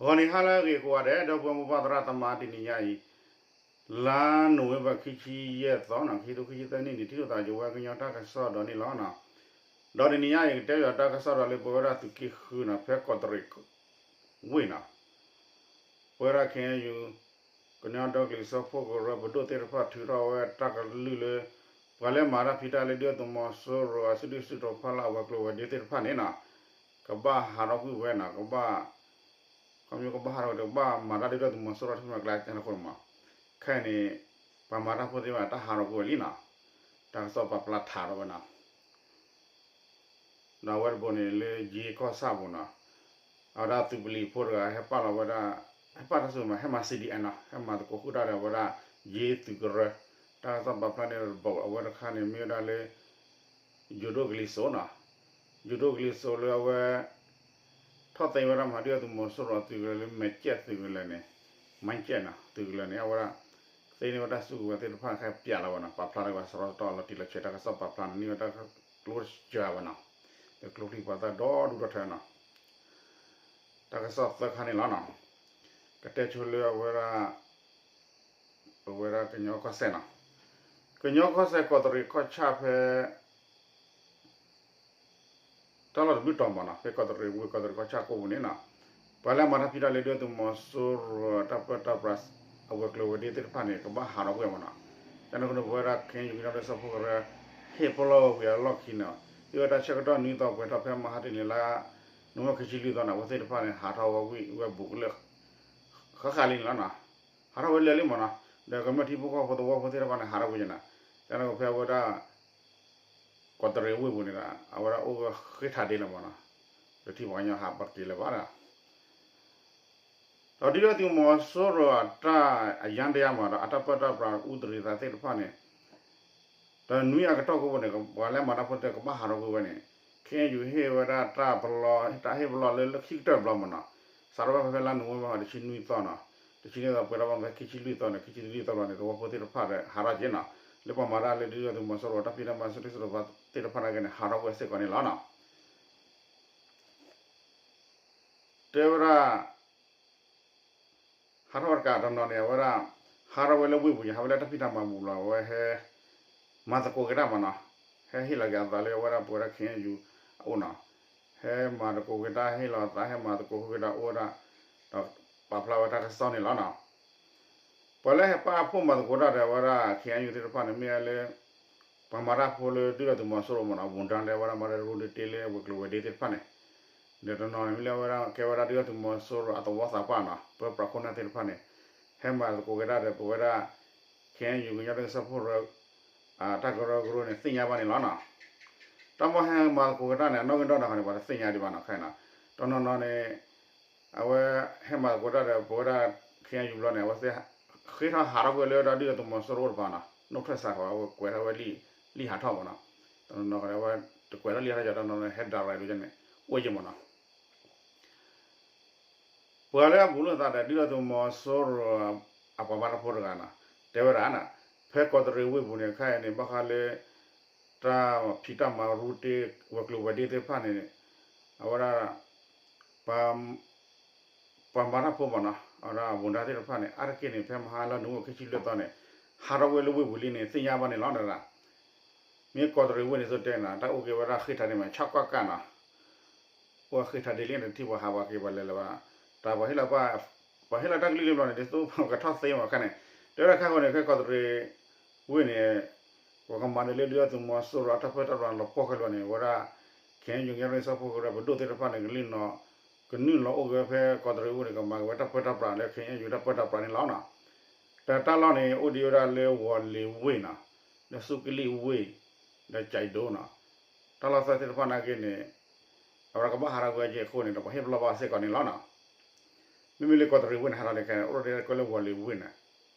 ဂီၤနံၤဟါလၢအဂ့ၤကိးဂၤဒဲး ဒီပုၢ်ဝဲၢ်မိၢ်ပၢ်သရၣ်သမါ တနံၤညါအံၤ လါနိၣ်ဝ့ဘၢၣ် ခံဆံယဲၢ်သီနီၤ ခံထိခံဆံသၢနံၣ်န့ၣ် ထံၣ်လိာ်သးယဝဲကညီတၢ်ကစီၣ်ဒီးန့ၣ်လီၤ. ဒီးတနံၤညါအံၤ ကတဲယွၤတၢ်ကစီၣ်ဒီးလၢပဝဲဒၣ်သုးက့ဃုနီၤ ဖဲကီးတရံးဝ့ၢ်နီၤ ပဝဲဒၣ် ခ့ၣ်အဲၣ်ယူၣ် ကညီဒီကလုာ်စၢဖှိၣ်ကရၢ ပဒိၣ်သ့ၣ်တဖၣ်ထုးထီၣ်ဝဲတၢ်ကလုၢ်လၢ ပှၤလၢမၤတၢ်ဖံးတၢ်လၢဒုၣ်ဒါသုးမီၤစိရိၤအစုဒုၣ်စုတီၤဖီလာ်အဝဲၤကျိၤဝဲၤဒ့သ့ၣ်တဖၣ်န့ၣ်နီၤ ကဘၣ်ဟးထီၣ်ကွံာ်ဝဲနီၤ ကဘၣ် ခီဖျိကဘၣ်ဟးထီၣ်ကွံာ် ကဘၣ်မၤတၢ်ဒုၣ်ဒါသုးမီၤစိရိၤတၢ်ဖံးမၤကျါကဲန့ၣ်အဃိန့ၣ်မး ခဲအံၤန့ၣ် ပှၤမၤတၢ်ဖိသ့ၣ်တဖၣ်တၢ်ဟးထီၣ်ကွံာ်ဝဲလံနီၤ တၢ်ကစီၣ်ပာ်ဖျါထးထီၣ်ဝဲနီၤ ဒီးအဝဲတဘိန့ၣ်လၢယ့ကီၢ်ဆၣ်ပူၤနီၤ အဝဲဒၣ်သုးပလံၤဖိတဂၤဟဲပာ်လီၤဝဲဒၣ် ဟဲပာ်တၢ်ဆူၣ်မး ဟဲမၤ C D M နီၤ ဟဲမၤသကိးဃုာ်တၢ်ဒီးအဝဲဒၣ် ယ့သုးကရၢ တၢ်ကစီၣ်ပာ်ဖျါန့ၣ်တဘိ အဝဲတခါန့ၣ်မ့ၢ်ဝဲဒၣ်လၢ ယိၤဒိၣ်ကလံၤစိးနီၤ ယိၤဒိၣ်ကလံၤစိးလၢအဝဲ ထီၣ်သ့ဝဲဒၣ်မၤဒုၣ်ဒါသုးမီၤစိရိၤသုးကလၢၤလၢမဲာ်ကဲၣ်သုးကလၢၤန့ၣ် မဲာ်ကဲၣ်နီၤ သုးကလၢၤန့ၣ် အဝဲဒၣ် သ့န့ၢ်ဝဲတၢ်စုကဝဲၤသ့ၣ်တဖၣ်ခဲပၠးလီၤဝဲနီၤ ပာ်ဖျါထီၣ်ဝဲစရီတတီၢ်လီၤတံၢ်လီၤဆဲး တၢ်ကစီၣ်ပာ်ဖျါန့ၣ်မ့ၢ်ဝဲတၢ်ကျိတစှၤဝဲနီၤ ဒီးကျိချံပှၤသၣ်ဒီဒူၣ်ဒီထၢနီၤ တၢ်ကစီၣ်သၢခါန့ၣ်လီၤနီၤ ကတဲဆိလၢအဝဲဒၣ် ပဝဲဒၣ်ကညီကီၢ်စဲၣ်နီၤ ကညီကီၢ်စဲၣ်ကီးတရံးကီၢ်ဆၣ်ဖဲ တၢ်လီၢ်တဘျုးတီၤမးနီၤ ဖဲကီးတရံးဝ့ၢ်ကီးတရံးကီၢ်ဆၣ်ကိးပူၤန့ၣ်နီၤ ပှၤလၢမၤတၢ်ဖံးတၢ်လၢဒုၣ်ဒါသုးမီၤစိရိၤတၢ်ပၢတၢ်ပြး အဝဲၤကျိၤဝဲၤဒ့သ့ၣ်တဖၣ်န့ၣ် ကဘၣ်ဟးထီၣ်ကွံာ်မးနီၤ ကန့ၣ်အဃိန့ၣ် ပဝဲဒၣ် ခ့ၣ်အဲၣ်ယူၣ် ကညီဒီကလုာ်စၢဖှိၣ်ကရၢ ဟ့ၣ်ပလီၢ်ဝဲဝံၤအလီၢ်ခံန့ၣ် သ့ၣ်ဝဲတၢ်ဆၢကတီၢ်နွံသီပှဲၤထီၣ်ဖဲမဟါတနံၤလါ နိၣ်ဝ့ဘၢၣ် ခံဆံလွံၢ်သီန့ၣ် အဝဲသ့ၣ်တဖၣ်န့ၣ် ဟးထီၣ်ဝဲကွံာ်ဝဲဘူးကလၢာ် ဃၣ်ဃၣ်လံန့ၣ်လီၤနီၤ ဟးထီၣ်ဝဲလၢာ်လံမးနီၤ ဒီးကမျၢၢ်ထံဖိကီၢ်ဖိသဝီဖိသ့ၣ်တဖၣ်န့ၣ် ဟးထီၣ်ကွံာ်က့ၤနီၤ ကန့ၣ်ဖဲအဝဲဒၣ် ကီးတရံးဝ့ၢ်ပူၤန့ၣ်ဒီး အဝဲဒၣ်အိၣ်ဝဲဃ့ထးဒ့လၢမးနီၤ တထံၣ်ပှၤကညီဟးပက့ၤလၢၤဘၣ်ဒီး ဒီးဒုၣ်ဒါသုးမီၤစိရိၤအတၢ်အယါတယါမးဒီး အတၢ်ပၢတၢ်ပြးအူတရံးသးသ့ၣ်တဖၣ်န့ၣ် ဒီးနွံအကတီၢ်ကိးပူၤန့ၣ် ပှၤလၢမၤတၢ်ဖိသ့ၣ်ကဘၣ်ဟးထီၣ်ကွံာ်ဝဲန့ၣ် ခ့ၣ်အဲၣ်ယူၣ် ဟ့ၣ်ဝဲဒၣ်တၢ်ပလီၢ် တၢ်ဟ့ၣ်ပလီၢ်လၢလၢခံကတၢၢ်တဘျီမးနီၤ စးထီၣ်ဝဲဖဲလါနိၣ်ဝ့ဘၢၣ် တဆံနွံသီနီၤ တဆံနွံသီပှဲၤထီၣ်ဝဲဖဲခံဆံလွံၢ်သီန့ၣ် ခံဆံလွံၢ်သီတဘျီန့ၣ် သဝီဖိသ့ၣ်တဖၣ်ဒီးဟးထီၣ်က့ၤနီၤ လၢပှၤမၤတၢ်လၢဒုၣ်ဒါသုးမီၤစိရိၤတၢ်ဖံးတၢ်မၤ စုဒုၣ်စုတီၤသ့ၣ်တဖၣ်နာ်က့န့ၣ် ဟးထီၣ်ကွံာ်စ့ၢ်ကီးန့ၣ်လီၤနီၤ တဲဝဲဒၣ် ဟးထီၣ်ဝဲတကးတနီၤန့ၣ် အဝဲဒၣ် ဟးထီၣ်ဝဲလၢဝ့ၢ်ပူၤညါ ဟးဝဲလၢတၢ်ဖံးတၢ်မၤပူၤလီၤ အဝဲဟဲ မၤသကိးက့ၤတၢ်မးနီၤ ဟဲဟ့ၣ်လီၤက့ၤအသးလၢအဝဲဒၣ်ပဝဲဒၣ် ခ့ၣ်အဲၣ်ယူၣ် အအိၣ်နီၤ ဟဲမၤသကိးက့ၤတၢ်ဟ့ၣ်လီၤသး ဟဲမၤသကိးက့ၤတၢ်အိၣ်ဝဲဒၣ် ဒီးပာ်ဖျါဝဲတၢ်ကစီၣ်န့ၣ်လီၤနီၤ ပှၤလၢဟဲပာ်ဖှိၣ်မၤသကိးတၢ်ဒီးအဝဲဒၣ် ခ့ၣ်အဲၣ်ယူၣ် သ့ၣ်တဖၣ်န့ၣ် မ့ၢ်ဝဲလၢ ပှၤမၤတၢ်ဖိလၢဒုၣ်ဒါသုးမီၤစိရိၤမးနီၤ ဝူၤဒၣ်လၢအဝဲဒၣ်မၤတၢ်ရူတ့လၢဝဲၤကျိၤဝဲၤဒ့သ့ၣ်တဖၣ်န့ၣ် ဒီးတနီၤန့ၣ်မ့ၢ်လၢအဝဲဒၣ် ကဲဝဲဒၣ်ဒုၣ်ဒါသုးမီၤစိရိၤအသဝီသးပှၢ်နီၤ ပၢပြးခိၣ်နၢ်သ့ၣ်တဖၣ်န့ၣ် ဟဲမၤသကိးက့ၤတၢ်ဒီးပဝဲဒၣ် ခ့ၣ်အဲၣ်ယူၣ် ကညီဒီကလုာ်စၢဖှိၣ်ကရၢ တၢ်ကရၢကရိန့ၣ် သ့ၣ်ညါဘၣ်န့ၣ်လီၤနီၤ တၢ်မ့ၢ်ဟဲမၤသကိးက့ၤတၢ်န့ၣ် အနီၣ်ဂံၢ်ဒီးနီၤန့ၣ် ပှၤတသ့ၣ်ညါဒံးဘၣ်နီၤ ခဲအံၤနီၤ တနီၤနီၤန့ၣ် အဝဲဟဲမၤသကိးတၢ်ဒီး ပဝဲဒၣ် ခ့ၣ်အဲၣ်ယူၣ် ဘျီန့ၣ် အဝဲသ့ၣ် ဃ့ထီၣ်ဟးထီၣ်ကွံာ်လၢဒုၣ်ဒါသုးမီၤစိရိၤတပၤနီၤ နုတ်ထွက်စာ အဝဲကွဲးထီၣ်ဝဲလံာ်ဟးထီၣ်မးနီၤ တနီၤနီၤန့ၣ် အဝဲတကွဲးထီၣ်လံာ်ဟးထီၣ်ကဒီး တနီၤနီၤန့ၣ် ဟဲ direct ဒ်န့ၣ် အိၣ်ယံၤမးနီၤ ပှၤလၢအဘူးလိာ်သးဒီးဒုၣ်ဒါသုးမီၤစိရိၤ အပှၤမၤတၢ်ဖိတဂၤနီၤ တဲဝဲဒၣ်နီၤ ဖဲကီးတရံးဝ့ၢ်ပူၤန့ၣ် ခဲအံၤန့ၣ် ဘၣ်ဃးလၢ တၢ်ဖံးတၢ်မၤရူတ့ ဝဲၤကျိၤဝဲၤဒ့သ့ၣ်တဖၣ်န့ၣ် အဝဲဒၣ် ပှၤမၤတၢ်ဖိမးနီၤ အဝဲဒၣ်ဝူၤဒၣ်သ့ၣ်တဖၣ်န့ၣ် အါတက့ၢ်န့ၣ် ဖဲမဟါလၢနွံဝ့ၢ်ခံဆံလွံၢ်သီန့ၣ် ဟးထီၣ်ကွံာ်လၢဝ့ၢ်ပူၤလံန့ၣ် သ့ၣ်ညါဘၣ်န့ၣ်လီၤနီၤ မ့ၢ်ကီးတရံးဝ့ၢ်န့ၣ် သုတဲနၤ တၢ်အိၣ်က့ၤဝဲဒၣ်ဃ့ထးဒ့မး ဆၣ်ကွၢ်ကၣ်နီၤ အိၣ်ဃ့ထးဒ့လံ တထံၣ်ပှၤဟးပှၤက့ၤပှၤလဲၤလၢၤဘၣ်နီၤ တၢ်ပှၤဟ့ၣ်လီၤ ပှၤဟ့ၣ်လီၤတၢ်ကလုၢ်လံဘျီန့ၣ် ဒ်သိးပကထီၣ်သ့မးခဲန့ၣ် တဲဝဲဒၣ်ခဲအံၤန့ၣ် ဖဲကီးတရံးဝ့ၢ်န့ၣ် ပှၤကမၤန့ၢ်လၢဒုၣ်ဒါသုးမီၤစိရိၤအတၢ်ပၢတၢ်ပြးလီၤပှီၢ်ခဲလၢာ်န့ၣ် ဝဲဒၣ် ခ့ၣ်အဲၣ်ယူၣ် ကညီဒီကလုာ်စၢဖှိၣ်ကရၢ ပဒိၣ်သ့ၣ်တဖၣ်န့ၣ် ကလုၢ်နီၤ ကနုာ်လီၤအိၣ်က့ၤဝဲဖဲကီးတရံးဝ့ၢ်န့ၣ် ကမၤက့ၤဝဲတၢ်ပၢတၢ်ပြးလၢ ခ့ၣ်အဲၣ်ယူၣ် တၢ်ပၢတၢ်ပြးန့ၣ်လီၤနီၤ တၢ်တၢ်လီၢ်န့ၣ် အိၣ်ဒံးဝဲဒၣ်လၢဝီၤလ့ၤဝ့ၢ်နီၤ ဒီးစူးကလံၣ်ဝ့ၢ် ဒီးကၠဲးဒိနီၤ တၢ်လီၢ်သၢသ့ၣ်တဖၣ်နာ်က့န့ၣ် အဝဲဒၣ်ကဘၣ်ဟးထီၣ်ကွံာ်အက့ၤအဃိန့ၣ် ဒီးပှၤဟ့ၣ်ပလီၢ်ဘၣ်စ့ၢ်ကီးန့ၣ်လီၤနီၤ မ့မ့ၢ်လၢကီးတရံးဝ့ၢ်န့ၣ် ဟးထီၣ်န့ၣ်ခဲအံၤ အိၣ်ဒံးကွဲးလၢဝီၤလ့ၤဝ့ၢ်န့ၣ်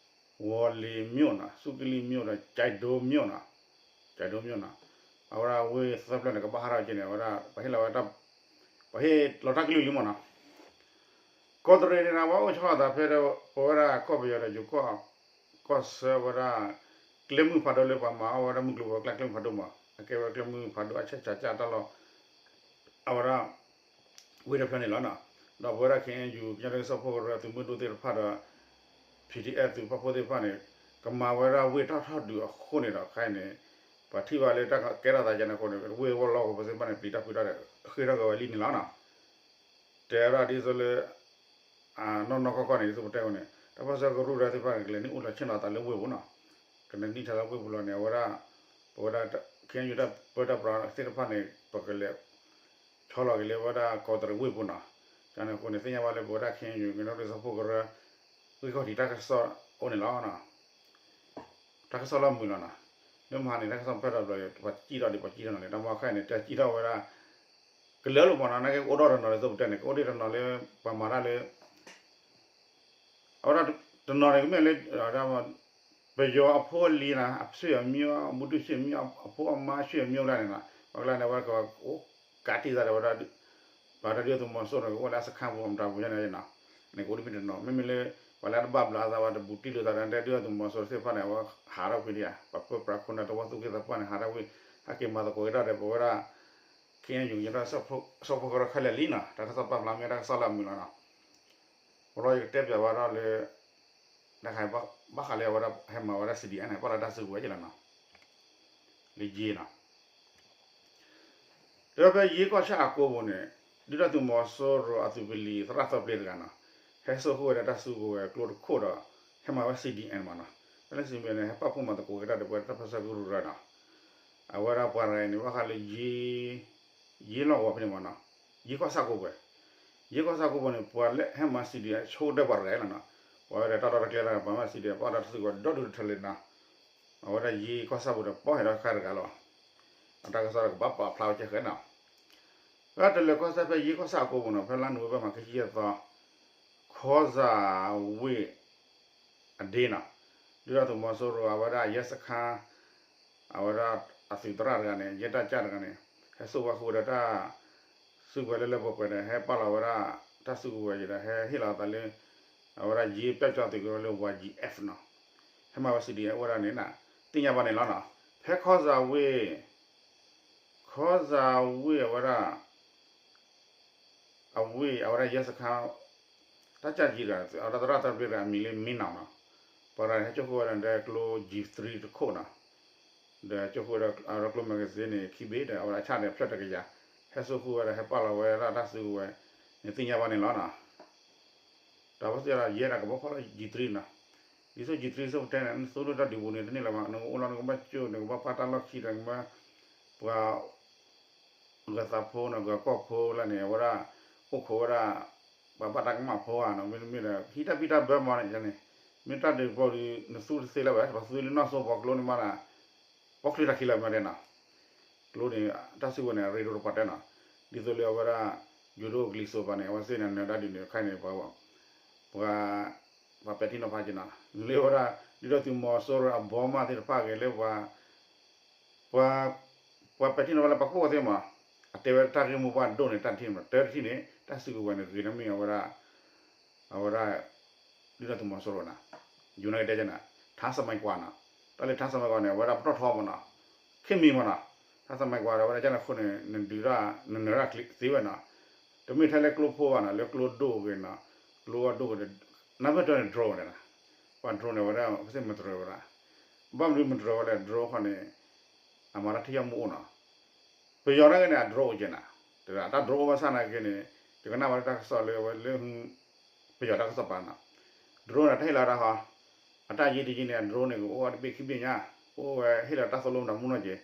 ဝီၤလ့ၤမၠိၣ်နီၤ စူးကလံၣ်မၠိၣ်ဒီး ကၠဲးဒိမၠိၣ်နီၤ ကၠဲးဒိမၠိၣ်နီၤ အဝဲဒၣ်ဝ့ၢ်သၢဖျၢၣ်န့ၣ် ကဘၣ်ဟးထီၣ်က့ၤန့ၣ် အဝဲဒၣ် ပှၤဟ့ၣ်လီၤဝဲတၢ် ပှၤဟ့ၣ်လီၤတၢ်ကလုၢ်လံမးနီၤ ကီးတရံးန့ၣ် ပှၤအိၣ်ဆီအသးဖဲ ပဝဲဒၣ်ကီၢ်ပယီၤဒီးယိၤကီၢ် ကီၢ်ဆၢဝဲဒၣ် ကျဲမုၢ်ဖးဒိၣ်လၢပှၤမၤအီၣ်ဝဲဒၣ်မုၢ်ကျိၤဝဲၤကျါကျဲမုၢ်ဖးဒိၣ်မး အကဲဝဲကျဲမုၢ်ဖးဒိၣ်အဆဲးစးစၢ်တၢ်လီၢ် အဝဲဒၣ် ဝ့ၢ်တဖျၢၣ်န့ၣ်လီၤနီၤ ဒီးပဝဲဒၣ် ခ့ၣ်အဲၣ်ယူၣ် ကညီဒီကလုာ်စၢဖှိၣ်ကရၢ သုးမုၢ်ဒိၣ်သ့ၣ်တဖၣ်ဒီး ပီၣ်ထံၣ်အဲၣ် သုးပာ်ဖှိၣ်သ့ၣ်တဖၣ်န့ၣ် ကမၤဝဲဒၣ်ဝ့ၢ်ထီၣ်ထီၣ်ဒုးအဃိန့ၣ်ဒီး ခဲအံၤန့ၣ် ပှၤထံၣ်ဘၣ်လၢတၢ်ကဲထီၣ်သးကန့ၣ်အဃိန့ၣ် ဝ့ၢ်ဝီလီၢ်ကဝီၤသ့ၣ်တဖၣ်န့ၣ် ပျံၤတၢ်ဖုးတၢ်ဒီး ဃ့ၢ်ထီၣ်က့ၤဝဲလံန့ၣ်လီၤနီၤ. တဲဝဲဒၣ်ဒ်သိးလၢ နီၢ်နီၢ်ကီၢ်ကီၢ်န့ၣ် ဒ်သိးပတဲဝဲန့ၣ် တၢ်ပၢၢ်ဆၢကရူၢ်တၢ်သ့ၣ်တဖၣ်န့ၣ် ကလဲၤနုာ်အိၣ်လီၤဆ့ၣ်နီၤသးလၢဝ့ၢ်ပူၤနီၤ. ကလဲၤနုာ်ထဲလၢဝ့ၢ်ပူၤလီၤန့ၣ် အဝဲဒၣ် ပဝဲဒၣ် ခ့ၣ်အဲၣ်ယူၣ် တၢ်ပၢတၢ်ပြးသ့ၣ်တဖၣ်န့ၣ် ပကလဲၤ ဆီလီၤက့ၤလၢဝဲဒၣ်ကီးတရံးဝ့ၢ်ပူၤနီၤ. ကန့ၣ်အဃိန့ၣ် သ့ၣ်ညါဘၣ်လၢပဝဲဒၣ် ခ့ၣ်အဲၣ်ယူၣ် ကညီဒီကလုာ်စၢဖှိၣ်ကရၢ ဂံၢ်ခီၣ်ထံးတၢ်ကစီၣ်အိၣ်န့ၣ်လီၤ. တၢ်ကစီၣ်လီၤမုာ်လီၤနီၤ. လၢမဟါန့ၣ် တၢ်ကစီၣ်ဖဲဒီးဘျီ ပှၤစံၣ်ထီၣ်ဒံးပှၤစံၣ်ထီၣ်နီၤလံ တၢ်မ့ၢ်ခဲအံၤန့ၣ် တၢ်စံၣ်ထီၣ်ဝဲဒၣ် ကလၢာ်လီၤမးနီၤ နာ်က့အိၣ်ဒီးတနီၤလၢသိးပတဲန့ၣ် ကအိၣ်ဒံးတနီၤလၢ ပှၤမၤတၢ်လၢ အဝဲဒၣ်တနီၤန့ၣ် ကမ့ၢ်လၢ ပယီၤအဖိအလံၤနီၤ အဆွေအမျိုး အဘူးတုဆွေမျိုး အဖိအမါဆွေမျိုးလၢန့ၣ်နီၤ ပှၤကလၢန့ၣ် အဝဲကအိၣ်ကးတံၢ်သးဒီးဝဲဒၣ် ပှၤတၢ်ဒုးသုးမီၤစိရိၤန့ၣ် ကအိၣ်လၢအစခန်းပူၤ အမတၤပူၤညါန့ၣ်နီၤ န့ၣ်ကအိၣ်တမ့ၢ်တနီၤ မ့မ့ၢ်လၢ ပှၤလၢအတဘၣ်ဘျးအသး ပှၤတဘူးတံၢ်လိာ်သးဒီး တၢ်ဒုးသုးမီၤစိရိၤသ့ၣ်တဖၣ်န့ၣ် အဝဲဟးထီၣ်ကွံာ်ဒံးဧါ ပှၤပၢပြးခိၣ်နၢ်တဝီသူၣ်က့သးပှၢ်န့ၣ် ဟးထီၣ်ကွံာ် ဟဲက့ၤမၤသကိးက့ၤတၢ်ဒီး ပဝဲဒၣ် ခ့ၣ်အဲၣ်ယူၣ် ကညီဒီကလုာ်စၢဖှိၣ်ကရၢခဲလၢာ်လံနီၤ တၢ်ကစီၣ်ပာ်ဖျါမ့ၢ်တၢ်ကစီၣ်လီၤမုာ်လီၤနီၤ ပလီယကတဲပၠးဝဲဒၣ်လၢ တခါ ဘၣ်ဃးလၢအဝဲဒၣ်ဟဲမၤဝဲဒၣ် စီၣ်ဒံၣ်အဲၣ်န့ၣ် ပာ်လီၤတၢ်စုကဝဲၤယဲလီၤနီၤ လၢယ့နီၤ တဲဝဲဖဲယ့ကီၢ်ဆၣ်အကိပူၤန့ၣ် ဒုၣ်ဒါသုးမီၤစိရိၤအသုးပလံၤသရၣ်သၢပျ့တဂၤနီၤ ဟဲစိာ်ဃုာ်ဝဲဒၣ်တၢ်စုကဝဲၤကျိတခိၣ်ဒီး ဟဲမၤဝဲ စီၣ်ဒံၣ်အဲၣ် မးနီၤ ဖဲလၢ စီၣ်ဒံၣ်အဲၣ် န့ၣ် ဟဲပာ်ဖှိၣ်မၤသကိးက့ၤတၢ်ဒီးပဝဲဒၣ်တၢ်ပၢၢ်ဆၢကရူၢ်ရၢနီၤ အဝဲဒၣ်ပှၤတဂၤအံၤန့ၣ် ဘၣ်ဃးလၢ ယ့လီၢ်ကဝီၤဖဲန့ၣ်မးနီၤ ယ့ကီၢ်ဆၣ်ကိပူၤ ယ့ကီၢ်ဆၣ်ကိပူၤန့ၣ် ပှၤလၢဟဲမၤ စီၣ်ဒံၣ်အဲၣ် ဆိကတၢၢ်ပှၤတဂၤလီၤနီၤ ပှၤဝဲဒၣ်တၢ်လီၢ်တၢ်ကျဲလၢ ပှၤမၤ စီၣ်ဒံၣ်အဲၣ် ပာ်လီၤတၢ်စုကဝဲၤဒီဒူၣ်တထၢလၢနီၤ အဝဲဒၣ်ယ့ကီၢ်ဆၣ်ပူၤဒီး ပီၢ်ဟဲဒီးခါတဂၤလီၤ အတၢ်ကစီၣ်ဒီးကဘၣ်ပာ်ဖျါဝဲကဲဃဲနီၤ လၢတလၢၤကီၢ်ဆၣ်ဖဲယ့ကီၢ်ဆၣ်အကိပူၤနီၤ ဖဲလါနိၣ်ဝ့ဘၢၣ်မး ခံဆံယဲၢ်သီ ခီစၣ်ဝ့ၢ် အဒ့နီၤ ဒုၣ်ဒါသုးမီၤစိရိၤ အဝဲဒၣ်ယဲစခါ အဝဲဒၣ်အသုးသရၣ်တဂၤန့ၣ် ယဲတၢ်ကၢ်တဂၤန့ၣ် ဟဲစိာ်ဝဲဃုာ်ဝဲဒီးတၢ် စုကဝဲၤလၢလၢပှဲၤပှဲၤဒီး ဟဲပာ်လီၤဝဲဒၣ် တၢ်စုကဝဲၤယဲဒီး ဟဲဟ့ၣ်လီၤသးလၢ အဝဲဒၣ်ယ့ပျီကၠီသုးကဝဲၤလၢ ဝါ ယံၤ F နီၤ ဟဲမၤဝဲ စီၣ်ဒံၣ်အဲၣ် အိၣ်ဝဲဒၣ်န့ၣ် သ့ၣ်ညါဘၣ်န့ၣ်လီၤနီၤ ဖဲခီစၣ်ဝ့ၢ် ခီစၣ်ဝ့ၢ်အဝဲဒၣ် အဝ့ၢ် အဝဲဒၣ်ယဲစခါ တၢ်ကၢ်ကံတဂၤ အဝဲဒၣ်သရၣ်သၢပျ့တဂၤ အမံၤလၢ မ့ၢ်နီၤနီၤ ပှၤတဂၤန့ၣ် ဟဲကၠိၣ်ဃုာ်ဝဲဒၣ်ဒီးကျိ G three တခိၣ်နီၤ ဒီးကၠိၣ်ဃုာ်ဝဲဒၣ်ဒီးကျိ magazine န့ၣ် ခံဘ့ၣ်ဒီး အဝဲဒၣ်ဆၣ်န့ၣ် ဖျၢၣ်တကယၤ ဟဲစိာ်ဃုာ်ဝဲဒီး ဟဲပာ်လီၤဝဲဒၣ်တၢ်စုကဝဲၤန့ၣ် သ့ၣ်ညါဘၣ်န့ၣ်လီၤနီၤ ဒီးပသ့ၣ်ညါဒီး ယဲဒၣ်ကဘီဖီၣ်လၢ G three နီၤ ဒ်သိး G three စိပတဲန့ၣ် နသူလၢတၢ်ဒုးပူၤန့ၣ် တန့ၢ်လၢၤဘၣ် နကအိၣ်လီၤ နကဘၣ်ကၠိၣ် နကဘၣ်ပာ်တၢ်လီၢ်ခံဒီး နကဘၣ် ပှၤ ဂၢၤသးဖိနီၤ ဂၢၤကီၢ်ဖိလၢန့ၣ် အဝဲဒၣ် အိၣ်ခိးဝဲဒၣ် ပှၤဘၣ်တၢ်ကမၣ်ဖိဧါနီၤ မ့တမ့ၢ်ဒီး ဟံးတၢ်ဘံၣ်တၢ်ဘၢမးန့ၣ်န့ၣ် မ့ၢ်တၢ်ဒုးပျီဒုး နသူတသ့လၢၤဘၣ် ပှၤသူလၢနီၢ်စိပှၤကျိန့ၣ်မးဒီး ပီၣ်ချံတၢ်ခံလၢၤမးဒဲးနီၤ ကျိန့ၣ် တၢ်စုကဝဲၤန့ၣ် အရ့ဒိၣ်တပှၤတဲနီၤ ဒ်သိးလၢအဝဲဒၣ် ယိၤဒိၣ်ကလံၤစိးပၤန့ၣ် အဝဲသ့ၣ်န့ၣ် နၢၤတၢ်ဒ်န့ၣ် ခဲအံၤန့ၣ် ပှၤ ပှၤပဲာ်ထံနီၤဖးက့ၤနီၤ လၢဝဲဒၣ် ဒုၣ်ဒါသုးမီၤစိရိၤအဘီမးသ့ၣ်တဖၣ်ဂ့ၤလၢပှၤ ပှၤ ပှၤပဲာ်ထံနီၤဖးလၢပှၤကိးဂၤသ့ၣ်မး အတဲဝဲတၢ်ဂ့ၢ်မိၢ်ပှၢ်ဒိၣ်န့ၣ် တၢ်တထံၣ်မး တၢတထံၣ်န့ၣ် တၢ်စုကဝဲၤန့ၣ်ဂ့ၤနီတမံၤ အဝဲဒၣ် အဝဲဒၣ် ဒုၣ်ဒါသုးမီၤစိရိၤနီၤ ယိၤန့ၣ်ကတဲက့ၤနီၤ ထါစမံးကွၢ်နီၤ တၢ်လၢထါစမံးကွၢ်န့ၣ် အဝဲဒၣ်ပတီၢ်ထီမးနီၤ ခ့မံၤမးနီၤ ထါစမံးကွၢ်ဒီး အဝဲဒၣ်ကန့ၣ်အဃိန့ၣ် နဒုးတၢ် နနၢၤတၢ်သ့ဝဲနီၤ တမ့ၢ်ထဲလၢကျိဖိဘၣ်နီၤ လၢကျိဒိၣ်ဂ့ၤနီၤ ကျိအဒိၣ်ဂ့ၤဒီး နၢ်ပၢၢ်တၢ်န့ၣ် drone န့ၣ်နီၤ ပှၤ drone န့ၣ် အဝဲဒၣ် ပစ့ၣ်မတြၢၤဝဲဒၣ် ဘၣ်မနုၤမတြၢၤဝဲလဲၣ် drone ခီန့ၣ် အမၤတၢ်ထံၣ်ယီၢ်မူအိၣ်နီၤ ပယီၤနာ်က့န့ၣ် အ drone အိၣ်က့ၤနၤ တၢ် drone အိၣ်ဘၣ်ဆၣ်နာ်က့န့ၣ် ယကနၣ်ဝဲလၢတၢ်ကစီၣ်လၢအဝဲလၢ ပယီၤတၢ်ကစီၣ်ပာ်နီၤ drone န့ၣ် တၢ်ဟ့ၣ်လီၤတၢ်ဟီ အတၢ်ယံာ်တယံာ်န့ၣ် အ drone န့ၣ် ကအိၣ်ဝဲတဘ့ၣ်ခံဘ့ၣ်ညါ အိၣ်ဝဲဟ့ၣ်လီၤတၢ်သိၣ်လိမတၤမူနီၢ်က့ၤ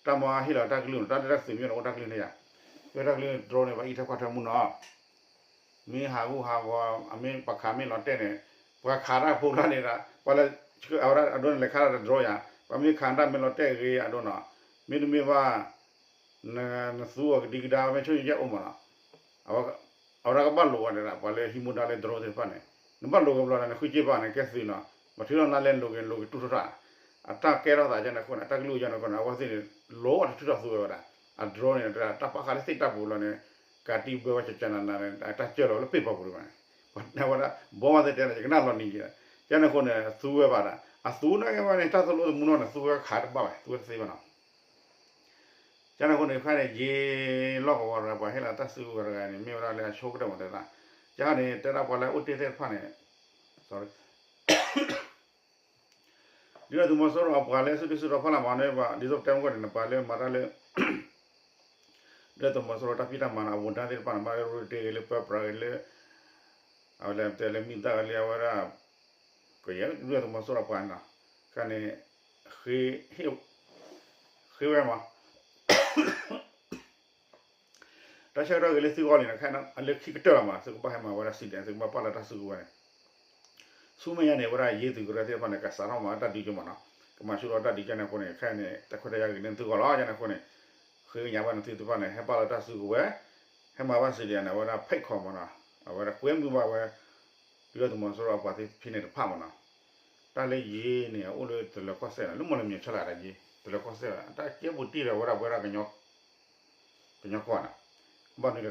တၢ်မၤဟ့ၣ်လီၤတၢ်ကလုၢ်နီၤ တၢ်လၢတၢ်သုးမ့ၢ်အိၣ်န့ၣ် အိၣ်တၢ်ကလုၢ်န့ၣ်ယါ လၢတၢ်ကလုၢ် drone န့ၣ် ဘၣ်အံးထွဲကွၢ်ထွဲမူနီၤ မ့ၢ်ဟးဂူာ်ဟးဂီၤ အမ့ၢ်ပှၤခးမ့ၢ်လီၤတဲာ်န့ၣ် ပှၤခးတၢ်ဖိလၢန့ၣ်ဒီး ပှၤလၢ အဝဲဒၣ်အဒိန့ၣ် လဲၤခးတၢ်ဒီး drone ယါ ပှၤမ့ၢ်ခးတၢ်မ့ၢ်လီၤတဲာ်ဂ့ၤအဒိနီၤ မ့တမ့ၢ်ဘၣ် နသူအီၤကဒံကဒါ မ့ၢ်ဆိယဲၢ်အိၣ်မးနီၤ အဝဲဒၣ်ကဘၣ်လိာ်ဝဲဒၣ် ပှၤလၢဟံးမူဒါလၢ drone သ့ၣ်တဖၣ်န့ၣ် နဘၣ်လိာ်ကဘျီဒီး နဃုစ့ဘၣ်န့ၣ် ကဲသုးနီၤ ပှၤထုးထီၣ်နၤလဲၣ်လိာ်က့ၤ လိာ်က့ၤတူၢ်ထီၣ်တၢ် အတၢ်ကဲထီၣ်သးကဲန့ၣ်အဃိန့ၣ် အတၢ်ကလုၢ်ကယီန့ၣ်အဃိန့ၣ် အဝဲသ့ၣ်န့ၣ် လိာ်အီၤတထုးထီၣ်သူဝဲဝဲဒၣ် အ drone န့ၣ် တၢ်ပာ်ဃာ်လၢသ့ၣ်တၢ်ပူၤလီၤန့ၣ် ကးတံၢ်ဘၢဝဲကကနနၤန့ၣ် တၢ်ကၢၢ်လီၤလၢပ့ၢ်ပီၤပူၤတဂၤန့ၣ် ပှၤဝဲဒၣ် ဘီမးသ့ၣ်တဲန့ၣ် ယကနၣ်လီၤနံၤက့ၤ ကဲန့ၣ်အဃိန့ၣ် သူဝဲဘၣ်ဒၣ် အသူနာ်က့ဝဲန့ၣ် တၢ်သိၣ်လိတမူနီၢ်န့ၣ် သူဝဲခးတဘၣ်ဝဲ သူဝဲတသ့ဘၣ်နီၤ ကန့ၣ်အဃိန့ၣ် ခဲန့ၣ် ယ့လီၢ်ကဝီၤတဂၤ ပှၤဟ့ၣ်လီၤတၢ်စုကဝဲၤတဂၤန့ၣ် မ့ၢ်ဝဲဒၣ်လၢအဆိကတၢၢ်မးတဲသး ယၤန့ၣ် တဲဒၣ်ပှၤလၢအအိၣ်တ့ၢ်သ့ၣ်တဖၣ်န့ၣ် ဒုၣ်ဒါသုးမီၤစိရိၤအပှၤလၢအစုဒုၣ်စုတီၤဖီလာ်မၤန့ၢ်ဘၣ် ဒ်သိးပတဲမုၢ်ကီၢ်န့ၣ် နပှၤလၢမၤတၢ်လၢ ဒုၣ်ဒါသုးမီၤစိရိၤတၢ်ဖံးတၢ်မၤန့ၣ် အဝီၤဒၣ်သ့ၣ်တဖၣ်န့ၣ် မၤလၢရူတ့ၢ်ဂ့ၤလၢပၢပြးဂ့ၤလၢ အဝဲလဲၤတဲလၢမံသၣ်ဂ့ၤလၢအဝဲဒၣ် ကယဲၢ်ဒုၣ်ဒါသုးမီၤစိရိၤအပှၤန့ၣ်နီၤ ခဲန့ၣ် ဃ့ဝဲမး တၢ်ဆၢကတီၢ်ဂ့ၤလၢသုဂီၢ်လံနီၤ ခဲအလၢခံကတၢၢ်လီၤမး သုကဘၣ်ဟဲမၤဝဲဒၣ် စီၣ်ဒံၣ် သုကဘၣ်ပာ်လၢတၢ်စုကဝဲၤန့ၣ် ဆူမဲာ်ညါန့ၣ် ဝဲဒၣ်ယ့ၢ်သုးကရၢသ့ၣ်တဖၣ်န့ၣ် ကစးထီၣ်မၤတၢ်ဒုးက့ၤမးနီၤ ကမၤဆူၣ်ထီၣ်တၢ်ဒုးကန့ၣ်အဃိန့ၣ် ခဲအံၤန့ၣ် တၢ်ခွဲးတၢ်ယာ်ဂ့ၤလၢသုဂီၢ်လီၤ ကန့ၣ်အဃိန့ၣ် ဃ့ကညးဘၣ်န့ၣ်သုသ့ၣ်တဖၣ်န့ၣ် ဟဲပာ်လၢတၢ်စုကဝဲၤ ဟဲမၤဘၣ် စီၣ်ဒံၣ် န့ၣ် အဝဲဒၣ် ဖဲးခီး မးနီၤ အဝဲဒၣ်ကွဲမုာ်ဘၣ်ဝဲ ဒုၣ်ဒါသုးမီၤစိရိၤအပှၤသ့ၣ်တဖၣ်န့ၣ်တဖၣ်မးနီၤ တၢ်လၢယ့ၢ်န့ၣ် အအိၣ်လၢတလၢၤကီၢ်စဲၣ်နီၤ လၢမီၢ်လမၠဲၤဆၢလၢတၢ်ယ့ၢ် တလၢၤကီၢ်စဲၣ် တၢ်ကဲဘူးတံၢ်ဒီးဝဲဒၣ်ပဝဲဒၣ် ကညီကီၢ်န့ၣ် ဘၣ်မနုၤလဲၣ်ဒီး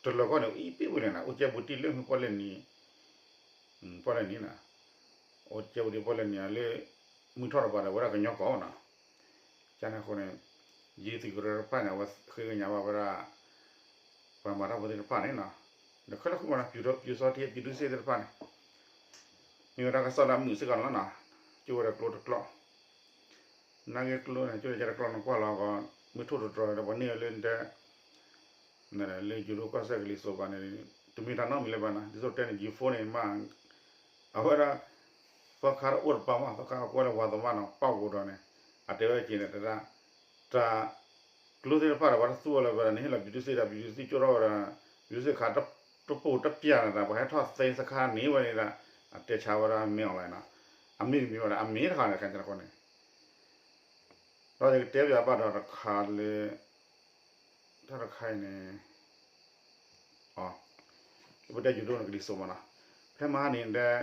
တလၢၤကီၢ်န့ၣ် အံၤပ့ၣ်ဝံၤလဲၣ်နီၤ အိၣ်ကဲဘူးတံၢ်လၢမုၢ်ပီၣ်လဲၣ်နံၤ ပီၣ်လဲၣ်နံၤနီၤ အိၣ်ကဲဘူးတံၢ်ပီၣ်လဲၣ်နံၤလၢ မုၢ်ထီၣ်တပၤဒီးဝဲဒၣ်ကညီကီၢ်နီၤ ကန့ၣ်အဃိန့ၣ် ယ့ၢ်သုးကရၢတဖၣ်န့ၣ် အဝဲဃ့ကညးဘၣ်ဝဲဒၣ် ပှၤမၤတၢ်ဖိသ့ၣ်တဖၣ်န့ၣ်နီၤ ဒီးခဲလၢာ်ဃုမးနီၤ ပျူစောထီး ပျူစောထီးသ့ၣ်တဖၣ်န့ၣ် မ့ၢ်ဝဲဒၣ်ကစီၣ်လၢအမုာ်စ့ၢ်ကီးန့ၣ်လီၤနီၤ ကၠိဝဲဒၣ်ကျိတကျီၢ် နာ်က့ကျိန့ၣ် ကၠိဝဲဒၣ်တကျီၢ်န့ၣ်ကွၢ်လီၤကီး မ့ၢ်ထိၣ်တတြီၤဒီးပှၤန့ၢ်ဝဲလၢတဲ လၢယိၤဒိၣ်ကီၢ်စဲၣ်ကလံၤစိးပၤန့ၣ် တမ့ၢ်တၢ်နီတမံၤလၢၤဘၣ်နီၤ ဒ်သိးတဲန့ၣ် ယိၤဖိန့ၣ်မး အဝဲဒၣ် သီခါတအိၣ်တပၤမး သီခါအကွဲလၢဝၤသးမးနီၤ ပာ်ကအိၣ်ဒီးန့ၣ် အတဲဝဲက့ၤန့ၣ် တဒၣ် တၢ် ကျိသ့ၣ်တဖၣ်ဒီး ပှၤတသူဝဲလၢၤဘၣ်ဒီး နဟ့ၣ်လီၤ ပျူစောထီး ပျူစောထီးကၠိထီၣ်ဝဲဒီး ပျူစောထီးခး တပိၢ်တပျၢ်န့ၣ်ဒီး ပှၤဟဲထီၣ်သ့စခါန့ၣ်ဝဲန့ၣ်ဒီး အတဲဆါဝဲဒၣ် မင်းအောင်လှိုင် နီၤ အမ့ၢ်တမံၤဝဲဒီး အမ့ၢ်တခါန့ၣ် ခဲကနံၣ်အဃိန့ၣ် ဒီးယကတဲပၠးဘၣ်ဒီးတခါလၢ တၢ်တခါအံၤန့ၣ် ပတဲယိၤဒိၣ်န့ၣ်ကလံၤစိးမးနီၤ ဖဲမဟါန့ၣ်ဒီး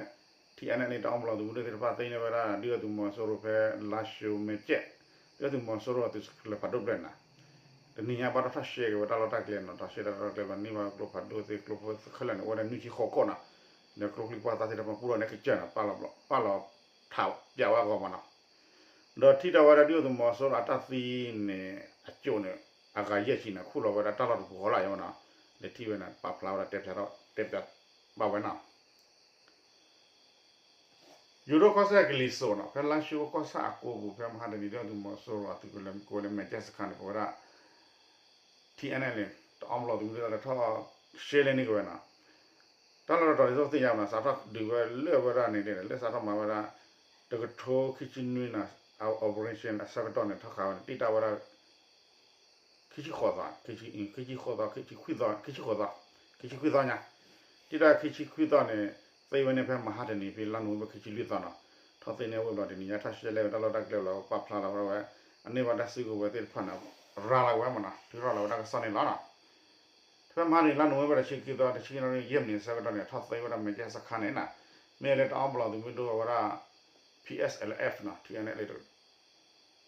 ထံအါနဲၣ်န့ၣ် တအီၣ်ပလီၢ်သုးမုၢ်ဒိၣ်သ့ၣ်တဖၣ်သ့န့ၢ်ဝဲဒၣ် ဒုၣ်ဒါသုးမီၤစိရိၤဖဲ လါၡိၤမဲာ်ကဲး ဒုၣ်ဒါသုးမီၤစိရိၤအသုးကလၢၤဖးဒိၣ်ဖျၢၣ်န့ၣ် တနံၤညါဘၣ်တၢ်ထီၣ်ရှဲက့ၤဝဲတၢ်လီၢ်တၢ်ကျဲနီၤ ထီၣ်ရှဲတၢ်လီၢ်တၢ်ကျဲဘၣ်န့ၢ်ဘၣ်ကျိဖးဒိၣ်သ့ၣ် ကျိဖိခဲလၢာ်န့ၣ် အိၣ်ဝဲဒၣ်နွံဆံဃိးခိၣ်နီၤ ဒီးကျိချံပှၢ်သးသ့ၣ်တဖၣ်ပူထီၣ်န့ၣ်ကစၢ်နီၤ ပာ်လီၤ ပာ်လီၤထးပၠးဝဲအဂီၢ်မးနီၤ ဒီးထံၣ်တၢ်ဝဲဒၣ်ဒုၣ်ဒါသုးမီၤစိရိၤအတၢ်သံန့ၣ် အကၠိၣ်န့ၣ် အဂၤယဲၢ်ဆံန့ၣ် ခူၣ်လီၤဝဲဒၣ်တၢ်လီၢ်တပူၤဃီလၢ်ယဲမးနီၤ လဲၤထံၣ်ဝဲန့ၣ် ပာ်ဖျါဝဲဒၣ်တဲဖျါထီၣ် တဲဖျါဘၣ်ဝဲနီၤ ယိၤဒိၣ်ကီၢ်စဲၣ်ကလံၤစိးနီၤ ဖဲလါၡိၤကီၢ်ဆၣ်အကိပူၤ ဖဲမဟါတနံၤ ဒုၣ်ဒါသုးမီၤစိရိၤအသုးကလၢၤကိးဝဲလၢမဲာ်ကဲၣ်စခါန့ၣ် ပဝဲဒၣ် ထံအါနဲၣ်န့ၣ် တအီၣ်ပလီၢ်သုးမုၢ်ဒိၣ်တၢ်ထီၣ်ရှဲလဲၣ်န့ၢ်က့ၤဝဲနီၤ တၢ်လီၢ်တတီၤဒ်သိးသ့ၣ်ညါမးနီၤ စးထီၣ်ဒုးဝဲလၢဝဲဒၣ်န့ၣ် လၢစးထီၣ်မၤဝဲဒၣ် တကထိခံဆံနွံနီၤ operation အဆၢကတီၢ်န့ၣ် ထီၣ်ဃာ်ဝဲန့ၣ် တံၢ်တၢ်ဝဲဒၣ် ခံဆံဃိးသီ ခံဆံဃိးသီ ခံဆံခွံသီ ခံဆံဃိးသီ ခံဆံခွံသီညါ တံၢ်တၢ်ခံဆံခွံသီန့ၣ် သ့ဝဲန့ၣ်ဖဲမဟါတနံၤ ဖဲလါနိၣ်ဝ့ဘၢၣ်ခံဆံလွံၢ်သီနီၤ ထီၣ်သ့န့ၢ်ဝဲဘျီတနံၤညါ ထီၣ်ရှဲလဲၣ်ဝဲတၢ်လီၢ်တၢ်ကျဲဘျီ ပာ်ဖျါလီၤဝဲ အန့ၢ်ဘၣ်တၢ်စုကဝဲၤသ့ၣ်တဖၣ်န့ၣ် ရၤလီၤဝဲမးနီၤ ထုးထီၣ်လီၤဝဲဒၣ်ကစီၣ်န့ၣ်လီၤနီၤ ဖဲမဟါန့ၣ် လါနိၣ်ဝ့ဘၢၣ်တဆံခံသီ တဆံခံသီ ယဲၢ်မံးနံးအဆၢကတီၢ်န့ၣ် ထီၣ်သ့ဝဲဒၣ်မဲာ်ကဲၣ်စခါန့ၣ်နီၤ မ့ၢ်လၢတအီၣ်ပလီၢ်သုးမုၢ်ဒိၣ်ဝဲဒၣ် P S L F နီၤ ထံအါနဲၣ်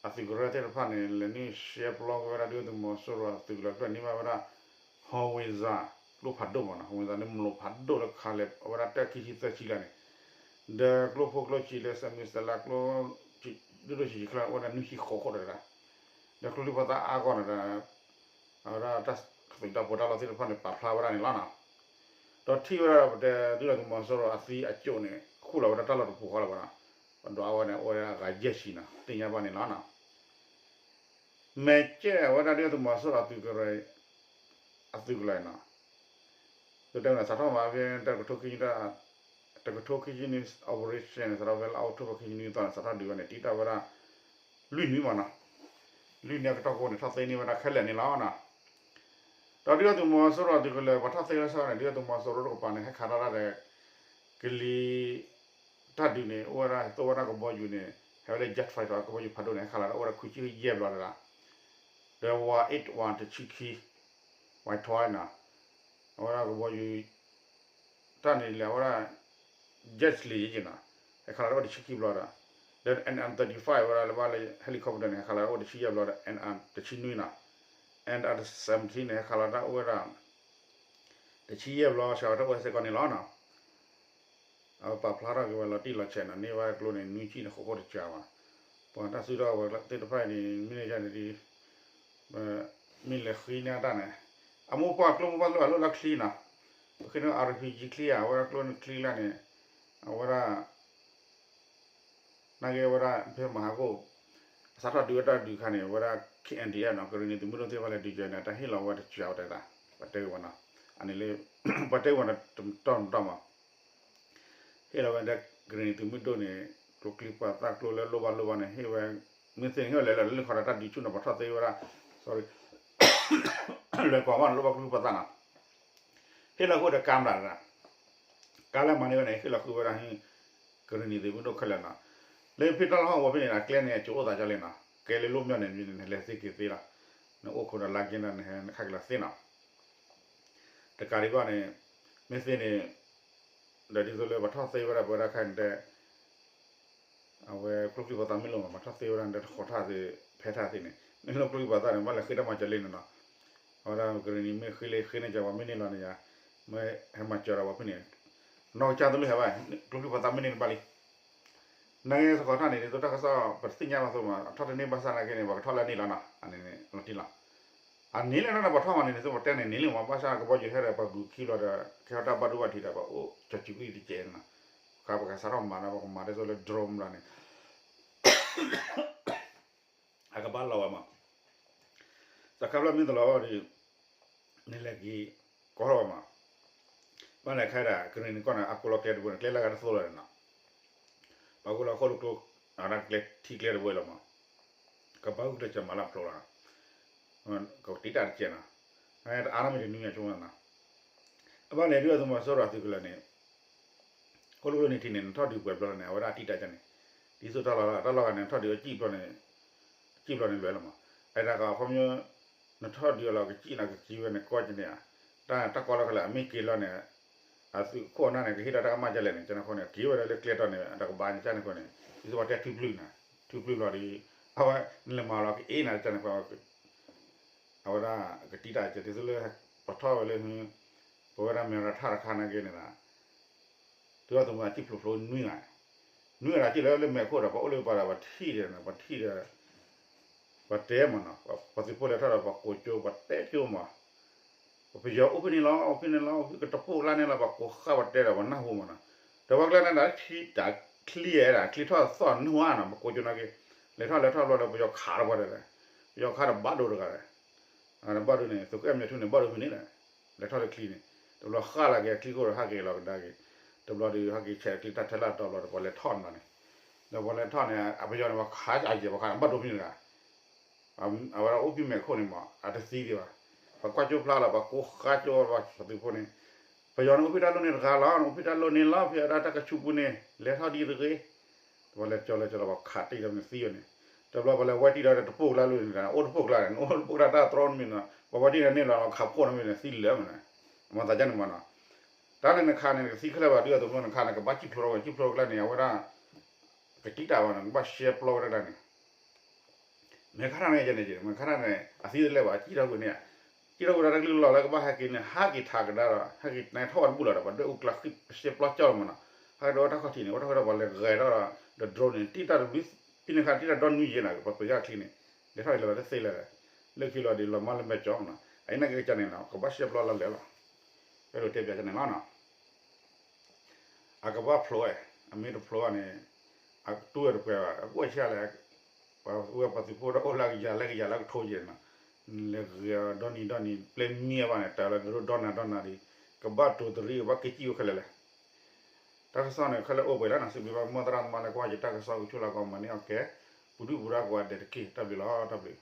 အသုးကရၢသ့ၣ်တဖၣ်န့ၣ် လဲၤနုာ်ရှဲပျီက့ၤဝဲဒၣ်ဒုၣ်ဒါသုးမီၤစိရိၤအသုးကလၢၤ ကြၢးန့ၢ်ဘၣ်ဝဲဒၣ် howitzer ကျိဖးဒိၣ်မးနီၤ howitzer န့ၣ် မျိာ်ဖးဒိၣ်လၢခးလဲၤအဝဲဒၣ်တၢၢ်ခံဆံသၢဆံလၢန့ၣ် ဒီးကျိဖိကျိဆံးလၢ စဲးမံးစဲးလးကျိ ဒိၣ်ဒိၣ်ဆံးဆံးချၢ အိၣ်ဝဲဒၣ်နွံဆံဃိးခိၣ်တဂၤ ဒီးကျိချံပှၢ်သးအါဂီၢ်န့ၣ်ဒီး အဝဲဒၣ်တၢ်သုးတၢ်ပီးတၢ်လီသ့ၣ်တဖၣ်န့ၣ် ပာ်ဖျါဝဲဒၣ်န့ၣ်လီၤနီၤ ဒီးထံၣ်ဝဲဒၣ်ပတဲဒုၣ်ဒါသုးမီၤစိရိၤအသံအကၠိၣ်န့ၣ် ခူၣ်လီၤဝဲဒၣ်တၢ်လီၢ်တပူၤဃီလၢၤဘၣ်နီၤ ပဒွးဝဲန့ၣ် အိၣ်ဝဲဒၣ်အဂၤယဲၢ်ဆံနီၤ သ့ၣ်ညါဘၣ်န့ၣ်လီၤနီၤ မဲာ်ကဲၣ်ဝဲဒၣ်ဒုၣ်ဒါသုးမီၤစိရိၤအသုးကရၢ အသုးကလၢၤနီၤ သုတဲဝဲန့ၣ် စးထီၣ်မးဖဲ တကထိခံဆံ တကထိခံဆံနွံ operation န့ၣ် စးထီၣ်ဖဲလါအီးကထိဘၢၣ်ခံဆံနွံသီန့ၣ် စးထီၣ်ဒုးဝဲန့ၣ် တံၢ်တၢ်ဝဲဒၣ် လွံၢ်နွံမးနီၤ လွံၢ်နွံအကတီၢ်ကိးန့ၣ် ထီၣ်သ့န့ၢ်ဝဲဒၣ်ခဲလၢာ်န့ၣ်လီၤနီၤ ဒီးဒုၣ်ဒါသုးမီၤစိရိၤအသုးကလၢၤ ပှၤထီၣ်သ့ဝဲဒၣ်ဆၢကတီၢ်န့ၣ် ဒုၣ်ဒါသုးမီၤစိရိၤတကပၤန့ၣ် ဟဲခးထီၣ်ဒၣ်ဒီး ကလံၤ တၢ်ဒုးန့ၣ် အိၣ်ဝဲဒၣ် သိၣ်ဝဲဒၣ်ကဘီယူၤန့ၣ် ဟဲဝဲလၢ jet fighter ကဘီယူၤဖးဒိၣ်န့ၣ် ဟဲခးလီၤဒၣ်အိၣ်ဝဲဒၣ်ခွံဆံယဲၢ်ဘျီတဒၣ် ဒီး Y eight one တဆံခံ Y twelve နီၤ အဝဲဒၣ်ကဘီယူၤ တၢ်န့ၣ်လဲၤဝဲဒၣ် jet လံယ့ၢ်နီၤ ဟဲခးလီၤဒၣ်အိၣ်တဆံခံဘျီဒီး ဒီး NM thirty-five ဝဲဒၣ်လၢဘၣ်လၢ helicopter န့ၣ် ဟဲခးလီၤဒၣ်အိၣ်တဆံယဲၢ်ဘျီဒီး NM တဆံနွံနီၤ NM seventeen န့ၣ် ဟဲခးလီၤဒၣ်အိၣ်ဝဲဒၣ် တဆံယဲၢ်ဘျီ ဆှၢဝဲတၢ်အိၣ်ဝဲစ့ၢ်ကီးန့ၣ်လီၤနီၤ အဝဲပာ်ဖျါထီၣ်က့ၤဝဲလီၤတံၢ်လီၤဆဲးနီၤ န့ၢ်ဝဲကျိန့ၣ် နွံဆံန့ၣ် ဃိးခိၣ်တကးဘၣ် ပှၤတၢ်စုထီၣ်ဝဲသ့ၣ်တဖၣ်အံၤန့ၣ် မ့ၢ်န့ၢ်ယၤန့ၣ်ဒ် မ့ၢ်လဲၤဃ့န့ၢ်တၢ်န့ၣ် အမိၢ်ပှၢ်ကျိမိၢ်ပှၢ်ကျိအလိၣ်လၢချံနီၤ ပဃ့န့ၢ် အါရ်ပံၣ်ကၠံချံဧါ အဝဲဒၣ်ကျိန့ၣ်ချံလၢ်န့ၣ် အဝဲဒၣ် နာ်က့ဝဲဒၣ် ဖဲမဟါကိၣ် အစးထီၣ်ဒုးဝဲတၢ်ဒုးခါန့ၣ် ဝဲဒၣ် ခ့ၣ်အဲၣ်ဒံၣ်အဲၣ် နီၤ ကရံၣ်နံၤသုးမုၢ်ဒိၣ်သ့ၣ်တဖၣ်လဲၤဒုးကဲန့ၣ် တၢ်ဟ့ၣ်လီၤဝဲတစှၤဝဲတဒၣ် ပှၤတဲဝဲနီၤ အန့ၣ်လၢ ပှၤတဲဝဲနီၤ တတီၢ်တတီၢ်မး ဟ့ၣ်လီၤဝဲဒၣ် ကရံၣ်နံၤသုးမုၢ်ဒိၣ်န့ၣ် ကျိချံပှၤသၣ်ကျိလၢလိၣ်ဘၣ်လိၣ်ဘၣ်န့ၣ် ဟ့ၣ်ဝဲ မ့ၢ်သ့န့ၣ် ဟ့ၣ်ဝဲလဲၤလီၤလၢလၢခီဒီးတၢ်ဒုးဆူၣ်န့ၣ် ပှၤထီၣ်သ့ဝဲဒၣ် sorry လဲၤကွၢ်မးန့ၣ် လိၣ်ဘၣ်ကျိချံပှၤသၣ်နီၤ ဟ့ၣ်လီၤဃုာ်ဒီးကါမတၤတဂၤ ကါလၢမၤန့ၢ်ဝဲန့ၣ် ဟ့ၣ်လီၤဃုာ်ဝဲဒၣ် ကရံၣ်နံၤသုးမုၢ်ဒိၣ်ခဲလၢာ်နီၤ လၢဖံတၢ်လီၢ်ဟီၣ်ကဝီၤဖဲန့ၣ် အကျဲန့ၣ် ကၠိအိၣ်သးကၠီလံနီၤ ကဲလၢလိၣ်မၠီၣ်န့ၣ် လဲၤသ့က့ၤသ့လီၤ နအိၣ်ခိးဒီးလါက့ဒီး နဟဲနခးက့ၤလီၤသ့နီၤ တကးဒံးဘၣ်န့ၣ် မ့ၢ်သ့န့ၣ် ဒီးဒ်သိးလၢပှၤထီၣ်သ့ဝဲဒၣ်ပဝဲဒၣ်ခါန့ၣ်တဲ အဝဲကျိချံပှၤသၣ်မ့ၢ်လိၣ်မး ပှၤထီၣ်သ့ဝဲဒၣ်န့ၣ် တဃီၤထၣ်သ့ ဖဲထၣ်သ့န့ၣ် မ့ၢ်လိၣ်ကျိချံပှၤသၣ်န့ၣ် ဘၣ်လဲၤဃ့တၢ်မၤစၢၤလံန့ၣ်နီၤ အဝဲဒၣ်ကရံၣ်နံၤမ့ၢ်ဃ့လၢဃ့န့ၢ်ကပှၤမ့ၢ်န့ၢ်လီၤန့ၣ်ယါ မ့ၢ်ဟဲမၤစၢၤဒီးပှၤဖဲန့ၣ် နီၢ်ကစၢ်တလိၣ်ဟဲဘၣ် ကျိချံပှၤသၣ်မ့ၢ်န့ၢ်န့ၣ်ဘၣ်လံ နာ်က့သကိးထၣ်န့ၣ် ဒ်သိးတၢ်ကစီၣ် ပတသ့ၣ်ညါဘၣ်သိးမး အထီၣ်တန့ၢ်ဘၣ်ဆၣ်နာ်က့န့ၣ် ပှၤကထီၣ်လၢန့ၣ်လီၤနီၤ အန့ၣ်န့ၣ်လီၤတံၢ်လီၤ အန့ၣ်လၢနီၤ ပှၤထီၣ်မးန့ၣ် ဒ်သိးပတဲန့ၣ် န့ၣ်လံမး ဘၣ်ဆၣ်ကဘီယူၤဟဲဒီးပှၤဂုာ်ခံဘျီဒီး ကဲထီၣ်တၢ်ဘၣ်ဒိဘၣ်ထံးဒီး ပှၤအိၣ်ကၠီၤစုကလံၢ်တကဲးနီၤ ခါပကစးထီၣ်မၤဒီး ပကမၤဒ်သိးလၢ drone လီၤန့ၣ် အကဘၣ်လီၤဝဲမး သးခါဖျၢၣ်မ့ၢ်တလီၤဘၣ်ဒီး နလဲၤက့ၤ ကီထီၣ်ဝဲမး ဘၣ်လဲၤခဲဒၣ် ကရံၣ်နံၤကီၢ်န့ၣ် အကိးလီၤကျဲတဘိန့ၣ် ကျဲလၢဂၤတသိးလီၤန့ၣ်နီၤ ပှၤကိးလီၤဃိၣ်လိကျိ အဝဲဒၣ်ကျဲထံကျဲတဘိလီၤမး ကဘၣ်ဂုာ်ကျဲးစၢးမၤလၢဖျိလီၤ ကတံာ်တာ်တကဲးနီၤ တအါထီၣ်မ့ၢ်တနွံညါဆိနီၤ အဘၣ်လဲၤဒုးအသုးမီၤစိရိၤအသုးကလၢၤန့ၣ် ဃိၣ်လိကျိန့ၣ်ထံၣ်န့ၣ် နထီၣ်ဒုးပှဲၤဘျီလီၤန့ၣ် အဝဲဒၣ်အတံာ်တာ်ကန့ၣ် ဒ်သိးတၢ်လီၢ်တၢ်လီၢ်ဂၤန့ၣ် နထီၣ်ဒုးအကံၣ်ဘျီန့ၣ် ကံၣ်ဘျီန့ၣ်လွဲလီၤမး အဲဒါကီးခီပညီ နထီၣ်ဒုးအလီၢ်ကစံၣ်နီၤ ကကံဝဲန့ၣ် ကီကန့ၣ်ဧါ တၢ်တၢ်ကီလီၤခဲလၢာ် အမ့ၢ်က့ၤလီၤန့ၣ် အသုးခိၣ်အနၢ်န့ၣ် ကဟ့ၣ်ဒီးတၢ်ကမၣ်ကလဲၣ်န့ၣ် ကန့ၣ်အဃိန့ၣ် က့ၤဝဲဒၣ်လၢကျဲတီၤန့ၣ် တကဘၣ်န့ၣ် ကန့ၣ်အဃိန့ၣ် ဒ်သိးပှၤတဲထုပျုၢ်နီၤ ထုပျုၢ်ဘျီဒီး အဝဲ နလဲၤမၤလီၤက့ၤအ့ၣ်နၤ ကန့ၣ်အဃိ အဝဲဒၣ်ကတံာ်တာ်ကဲး ဒ်သိးလၢ ပှၤထီၣ်ဝဲလၢ ပဝဲဒၣ်မဲရထၣ်တခါနာ်က့န့ၣ်ဒီး ဒုးအသုးမီၤအကံၣ်ဖျိဖျိနွံဂၤန့ၣ် နွံဂၤဒီးက့ၤလၢလၢမဲာ်ခိၣ်ဒီး ပှၤအိၣ်လၢပှၤဒီးပှၤထံၣ်ဒီး ပှၤထံၣ်ဒီး ပှၤတဲမးနီၤ ပှၤသုးဖိလဲၤထီၣ်ဒီးပှၤကိးကၠိ ပှၤတဲကၠိမး ပယီၤအိၣ်ဖဲန့ၣ်လီၤ အိၣ်ဖဲန့ၣ်လီၤ ကတပိၢ်ကျါန့ၣ်လီၤ ပှၤကိးဃာ်ပှၤတဲဒီးပှၤနၢ်ဟူမးနီၤ ဒီးပှၤကျါန့ၣ်ဒီး ထံတၢ်ချံအဲၣ်ဒၣ် ချံထီၣ်သီၣ်နွံဂၤနီၤ ပကိးကၠိနာ်က့ လဲၤထီၣ်လဲၤထီၣ်ဘျီဒီး ပယီၤခးဒီးပှၤဒီး ပယီၤခးဒီးဘၣ်ဒိတဂၤဒီး ဘၣ်ဒိန့ၣ် သုးခိၣ်အဲၣ်မၠဲၣ်ထူန့ၣ် ဘၣ်ဒိဖဲန့ၣ်ဒီး လဲၤထီၣ်လၢချံန့ၣ် တဘျီဃာ်လၢက့ၤချံခိၣ်ဒီးဟးက့ၤလီၤကဒါက့ၤ တဘျီဒီးဟဲက့ၤဆဲးချံတၢ်ထဲလၢ်တီဘျီဒီး ပှၤလဲၤထီၣ်န့ၣ်လီၤန့ၣ် ဒီးပှၤလဲၤထီၣ်န့ၣ် အပယီၤန့ၣ် ပှၤခးအယဲၢ်ပှၤခးန့ၣ် ဘၣ်ဒိဖဲန့ၣ်တဂၤ အဝဲဒၣ်အိၣ်ဖဲမဲာ်ခိၣ်န့ၣ်မး အတသံဒံးဘၣ် ပှၤကွၢ်ကၠိဖျါလီၤ ပှၤကိးဃာ်ကၠိပှၤသုးဖိန့ၣ် ပယီၤန့ၣ်အိၣ်ဖဲတၢ်လီၢ်န့ၣ်တဂၤလီၤ နအိၣ်ဖဲတၢ်လီၢ်န့ၣ်လီၤ ဖဲအဒၣ်တၢ်ကဆူးပူၤန့ၣ် လဲၤထီၣ်ဒ်တဂ့ၤ ပှၤလဲၤကၠီလဲၤကၠီလီၤ ပှၤခးတံၢ်လီၤမ့ၢ်သံဝဲန့ၣ် တဘျီပှၤလဲၤဝဲတံၢ်ဒီးတပိၢ်ကျါလၢန့ၣ် အိၣ်တပိၢ်ကျါန့ၣ် အိၣ်တပိၢ်ကျါတၢ်တြီန့ၣ်မ့ၢ်နီၤ ပှၤဝဲတံၢ်ဒီးန့ၣ်လီၤ ခးဖှိၣ်န့ၣ်မ့ၢ်န့ၣ် သံလၢာ်မ့ၢ်န့ၣ် မၤသးဒ်န့ၣ်မးနီၤ တၢ်လၢနခးန့ၣ် နကသံခဲလၢာ်ဘၣ် ဒုးအသုးမီၤနခးန့ၣ် ကဘၣ်စံၣ်ဖျိထီၣ်ဝဲ စံၣ်ဖျိထီၣ်ကျါန့ၣ် အဝဲဒၣ် ကတံာ်တာ်ဘၣ်န့ၣ် ကဘၣ်ရှဲပျီဝဲဒၣ်န့ၣ် မဲာ်ခါတၢ်န့ၣ်ယဲန့ၣ် မဲာ်ခါတၢ်န့ၣ် အသံတလဲၢ်ဘၣ် အစံၣ်ထီၣ်ကွံာ်န့ၣ်ဧါ စံၣ်ထီၣ်ကွံာ်ဒီးတၢ်ကလုၢ်လီၤလၢကဘၣ်ဟဲက့ၤန့ၣ် ဟးက့ၤထးကဒါဒီး ဟဲက့ၤနဲထီၣ်ဝဲတဘူၣ်လီၤဒီး ပှၤဒွဲၣ်အူကျါဃံၣ်ပရှဲပျီကၢ်လီၤမးနီၤ ဟဲက့ၤဒီးဝဲတၢ်ခီၣ်ထံးန့ၣ် အိၣ်ထီၣ်ဝဲဒီးပှၤလဲၤဂဲၤထီၣ်ဒီး drone န့ၣ် တံၢ်တၢ်တဘျုး ဖဲန့ၣ်ခါတံၢ်တၢ်ဒီနွံယဲၢ်နီၤ ပှၤပှ့ၤဂၢ်ချံန့ၣ် လဲၤထီၣ်လဲၤလီၤတသ့လၢၤ လၢခံလီၤဒီးလီၤမၢ်လၢမဲာ်ကၠီမးနီၤ အအံၤနာ်က့ကန့ၣ်နီၤ ကဘၣ်ရှဲပျီလီၤလဲၣ်လီၤ အဲၣ်ဒိးတဲပၠးကန့ၣ်လီၤနီၤ အကဘၣ်ဖျိဝဲ အမ့ၢ်တဖျိဘၣ်န့ၣ် အတူၢ်ဝဲတပှဲၤဘၣ် အကူၣ်အဆါလဲၣ် ပှၤဝဲပှၤသုးဖိဒီးအိၣ်လၢကယၤလၢကယၤလၢကထိယဲၢ်နီၤ လဲၤဂ့ၤဒီနံၤဒီနံၤ ပျဲမံအဘၣ်န့ၣ် တၢ်လၢဒိဒီနၤဒီနၤဒီး ကဘၣ်တိၤတရံး ကဘၣ်က့ၤစံၣ်ဝဲခဲလၢာ်လဲၣ် တၢ်ကစီၣ်န့ၣ် ခဲလၢာ်အိၣ်ပှဲၤလၢနီၤ စံးဘျုးဘၣ်မိၢ်သရၣ်သမါလၢကွၢ်ယတၢ်ကစီၣ်ကဆိၣ်လၢကီၢ်မၤန့ၢ်အီၣ်ကဲ ပူၤဒုၣ်ပူၤဒါကိးဂၤဒဲးတက့ၢ် တၢ်ဘျုးလီၤ တၢ်ဘျုး